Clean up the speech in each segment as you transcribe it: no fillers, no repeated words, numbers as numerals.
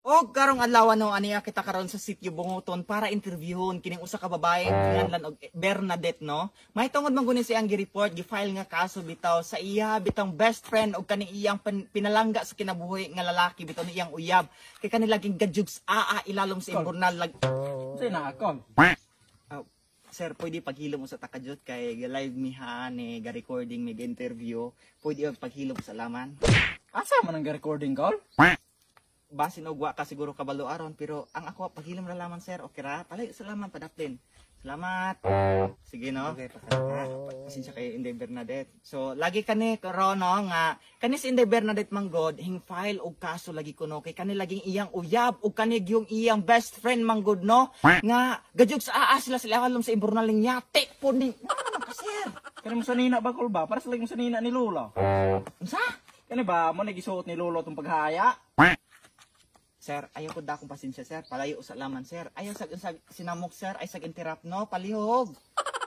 Og karong adlaw, no, aniya kita karon sa Sitio Bunguton para interviewon kining usa ka babae nganlan og Bernadette, no. May tungod man guni siyang gi-report, gi-file nga kaso bitaw sa iya bitang best friend og kaning iyang pinalangga sa kinabuhi nga lalaki bitaw ni iyang uyab kay kanila ging gajugs aa ilalom sa imburnal lag. Unsay na ako? Ah, sir, pwede paghilom mo sa takajut kay ga-live mi ha ni ga-recording mi ga-interview. Pwede og paghilom sa laman. Asa man ang recording call? Basin og wa ka siguro kabalo aron, pero ang ako paghilom ra laman, sir. Okay ra? Palayo sa laman padaptin. Salamat. Sige, no. Okay, pasalamat. Pasensya kay Inday Bernadette. So lagi kani karon, no, nga kani si Inday Bernadette manggod hing file og kaso lagi kuno kay kani laging iyang uyab og kani yung iyang best friend manggod, no, nga gadyog sa aa sila sila kalom sa imburnal yate po ni nga naman ka, sir. Kani mo sanina ba kol ba? Para sa lagi mo sanina ni Lolo. Unsa? Kani ba mo nagisuot ni Lolo tong paghaya? Sir, ayaw ko da akong pasensya, sir. Palayo sa laman, sir. Ayaw sag sinamok, sir. Ay sag interrupt, no? Palihog.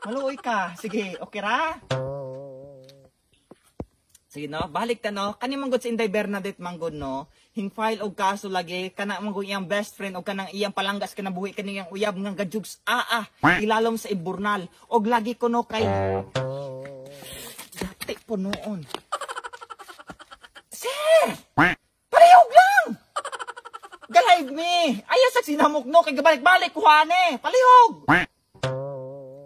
Maluoy ka. Sige, okay ra? Sige, no? Balik ta, no? Kani manggod si Inday Bernadette manggod, no? Hing file og kaso lagi. Kana manggod iyang best friend og kanang iyang palanggas kinabuhi kaniyang uyab nga gajugs aa ilalom sa imburnal. Og lagi ko, no, kay dati po noon. Sir! Palihog lang! Galive me! Ayaw sa sinamok, no, kay gabalik-balik kuhane! Palihog!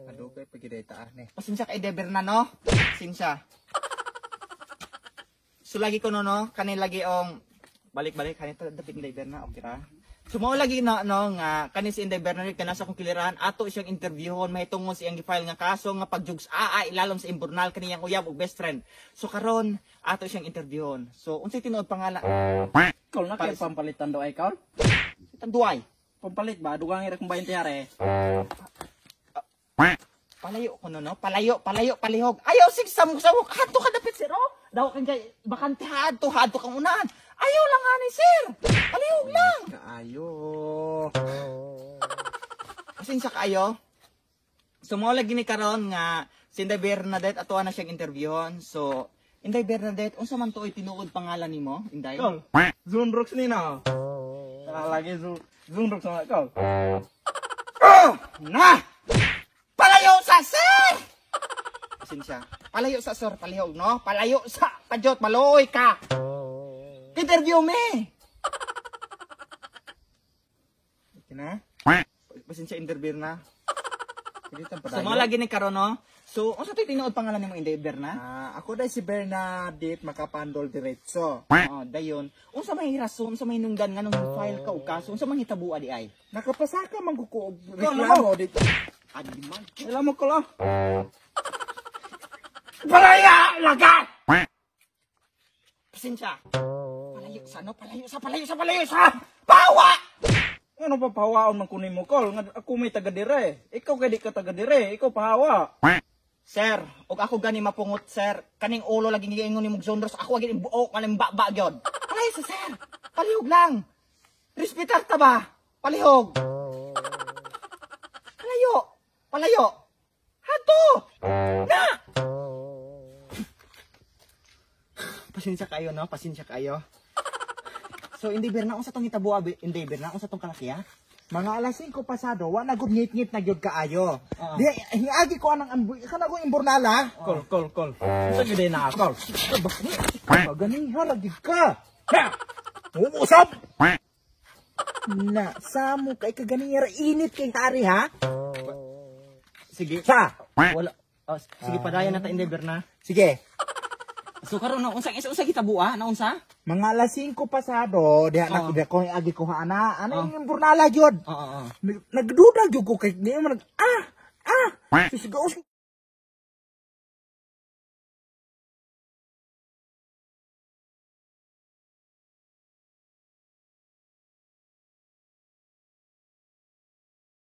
Adugay pa gyud taan ni. Pasensya kay Deber na, no? Pasensya. So lagi ko, no, no, kani lagi ong balik-balik kani to dapit Inday Berna, okay ra? So mao lagi na, no, nga kani si Inday Bernadette kana sa akong kilirahan ato siyang interviewon mahitungod sa iyang gi-file nga kaso nga pagjugs aa ilalom sa imburnal kaniyang uyab ug best friend. So karon ato siyang interviewon. So unsay tinuod pangalan? Kol na kay pampalitan daw ay kol. Tanduay. Pampalit ba? Dugang ira kung 20 are. Palayo ko, no, no? Palayo, palayo, palihog. Ayaw, sig samok-samok. Hadto ka dapit, sir, oh. Daw kang kay bakante hadto, hadto kang unahan. Ayaw lang ani, sir. Palihog lang. Kaayo. Pasensya kaayo. So mao lagi ni karon nga si Inday Bernadette ato na siyang interviewon. So Inday Bernadette, unsa man tuoy tinuod pangalan nimo, Inday? Kol. Zunrox ni na. Tara lagi Zunrox na kol. Oh! Na! Palayo sa sir! Pasensya. Palayo sa sir, palihog, no? Palayo sa kajot, maluoy ka. Interview me. Okay na? Pasensya, interview na. Padayon. So mao lagi ni karon, no? So unsa to'y tinuod pangalan nimo, Inday Berna? Ah, ako dai si Bernadette Makapandol Diretso. Oo, dayon. Unsa may rason, unsa may nungdan nganong file ka og kaso, unsa man hitabua di ay? Nakapasaka man ko og reklamo dito. Adi man. Alam mo kol ah. Palaya lagat. Pasensya. Palayo sa, no, palayo sa, palayo sa, palayo sa. Pawa! Ano pa pahawaon man kunin mo kol? Nga ako may taga dire. Ikaw kay di ka taga dire, ikaw pahawa. Sir, og ako gani mapungot, sir. Kaning ulo lagi giingon nimo Zondros, ako lagi buok kaning baba gyud. Palayo sa sir. Palihog lang. Respetar ta ba? Palihog. Palayo. Palayo. Hadto. Na. Pasensya kayo, no? Pasensya kayo. So, hindi Berna, unsa tong hitabo, abi? Hindi Berna, unsa tong kalaki, ha? Mga alas 5 pasado, wa na gud ngit-ngit na gyud kaayo. Oo. Di hiagi ko anang ambu kana ko imburnala. Kol kol kol. Unsa gyud na kol? Ba ganiha lagi ka. Ha! Usab. Na samo kay kaganiya init kay hari ha. Sige. Sa. Wala. Oh, sige, padayon na ta, Inday Berna. Sige. So karon, no, unsa unsa hitabo, ah? Naunsa? Mga alas 5 pasado, diha na Oo. diha ko agi ko ana, ana Oo. yung imburnala gyud. Oo, oo. Nagduda gyud ko kay di man nag ah ah. Susigaw.